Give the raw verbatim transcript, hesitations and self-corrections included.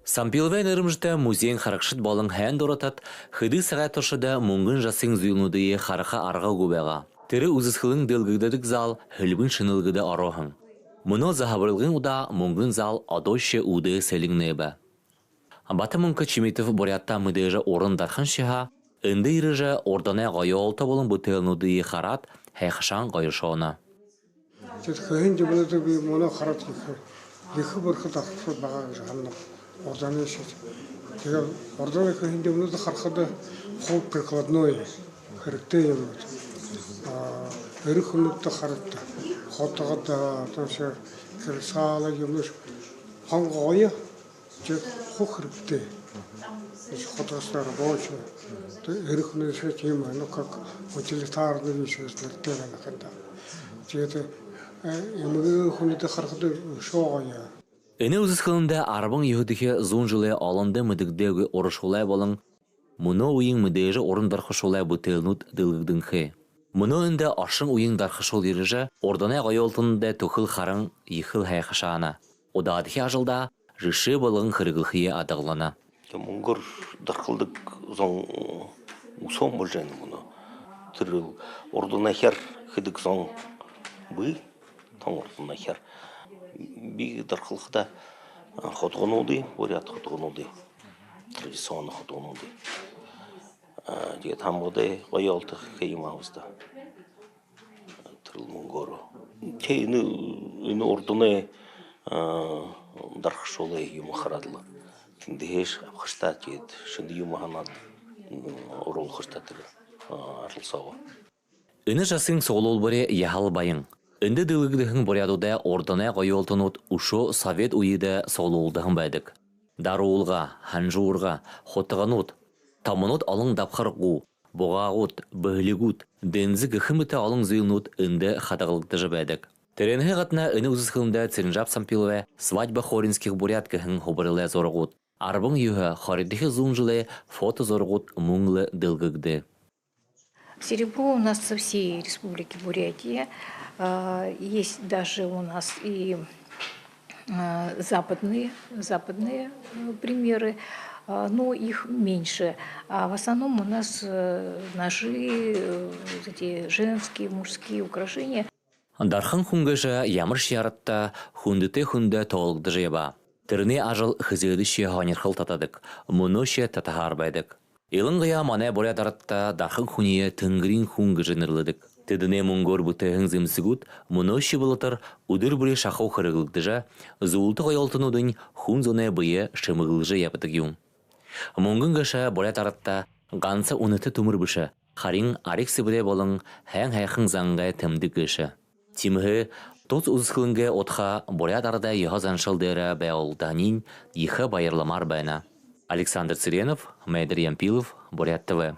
Сампиловай нэрэмжэтэ музейн харагшад болон һайндэ оруулагшад хэды сагай туршада мүнгэн жасын зүйлнүүдые хараха аргагүй байгаа. Тэрэ үзэсхэлэн дэлгэгдэдэг зал һэлбэн шэнэлгэдэ орооһон. Мүнөө заһабарилгын удаа мүнгэн зал одоошье үүдээ сэлин нээбэ. Бата-Мүнхэ Чимитов Буряадта мэдээжэ уран дарханшье һаа, эндэ ерэжэ, урданай гоёолто болон бүтээлнүүдые хараад, һайхашаан гоёшооно. Тэдэ хэһэн юумэнүүдые би мүнөө хараад, ехэ, ехэ бэрхэ дархашуул байгаа гэжэ һананаб. Урданайшье. Тиигээд урданай хэһэн юумэнүүдые харахада, хуу прикладной, хэрэгтэй юумэнүүд. А, эрэ хүнүүдтэ хараад, хотогод, а, тиимэшье, кресло юумэнүүдшье хонго гоё, тиигээд хуу хэрэгтэй. Тиигэжэ хотогосо рабочий. Тэ, эрэ хүнүүдшье тиимэ, ну, как утилитарный вещи, нэрэтэй байна ха юм даа. Тиигээд, э, иимэ хүнүүдые харахада үшөө гоё. Энэ үзэсхэлэндэ арбан юһэдэхи зуун жэлэй олондо мэдэгдээгүй урашуулай болон мүнөө үеын мэдээжэ уран дархашуулай бүтээлнүүд дэлгэгдэнхэй. Мүнөө эндэ оршон үеын дархашуул ерэжэ, урданай гоёолтонуудай түхэл харан, ехэл һайхашаана. Удаадахи ажалдаа жэшээ болгон хэрэглэхэеэ адаглана. Тиигээд мүнгөөр дархалдаг зон үсөөн болжо байна мүнөө. Тэрэл урданайхяар хэдэг зон бии, тон урданайхяар. Би дархалхада, а, ходогонуудые, буряад ходогонуудые, традиционно ходогонуудые. А, тиигээд һамгадай гоёолто хэе юм ааб даа. Тэрэл мүнгөөрөө. Тэ, энэ, энэ урданай, а, дархашуулай юумэ хараад лэ, тэндэһээшье абаха ш даа, тиигээд шэнэ юумэ һанаад, м, оруулха ш даа тэрэ, а, арилсаага. Энэ жасын суглуулбари яһала баян. Эндэ дэлгэгдэһэн буряадуудай урданай гоёолтонууд үшөө совет үедэ суглуулдаһан байдаг. Даруулга, һанжуурга, хутаганууд, томонууд олон дабхар гуу, бугаагууд, бэһэлигүүд, дэнзэ гэхэ мэтэ олон зүйлнүүд эндэ хадагалагдажа байдаг. Тэрээнһээ гадна энэ үзэсхэлэндэ Цыренжап Сампиловай «Свадьба хоринских бурят» гэһэн хубарилай зурагууд, арбан юһэ, хоридохи зуун жэлэй фото зурагууд мүн лэ дэлгэгдээ. Серебро у нас со всей Республики Бурятия. А, есть даже у нас и, а, западные, западные, э, примеры, а, но их меньше. А в основном у нас, э, ножи, э, вот эти женские, мужские украшения. Дархан хүн гээшэ ямаршье арадта хүндэтэй хүндэ тоологдожо ябаа. Тэрэнэй ажал хэзээдэшье һонирхол татадаг, мүнөөшье татаһаар байдаг. Илангаяа манай буряад арадта дархан хүниие тэнгэриин хүн гэжэ нэрлэдэг. Тэдэнэй мүнгөөр бүтээһэн зэмсэгүүд мүнөөшье болотор үдэр бүри шахуу хэрэглэгдэжэ, зүүлтэ гоёолтонуудынь хүн зоной бэе шэмэглэжэ ябадаг юм. Мүнгэн гээшэ буряад арадта ганса үнэтэ түмэр бэшэ, харин ариг сэбэрэй болон һайн һайхан зангай тэмдэг гээшэ. Тиимэһээ тус үзэсхэлэнгэй удха буряад арадай ёһо заншал дээрэ байгуулагдаһаниинь ехэ баярламаар байна. Александр Цыренов, Майдар Ямпилов, Буряад ТВ.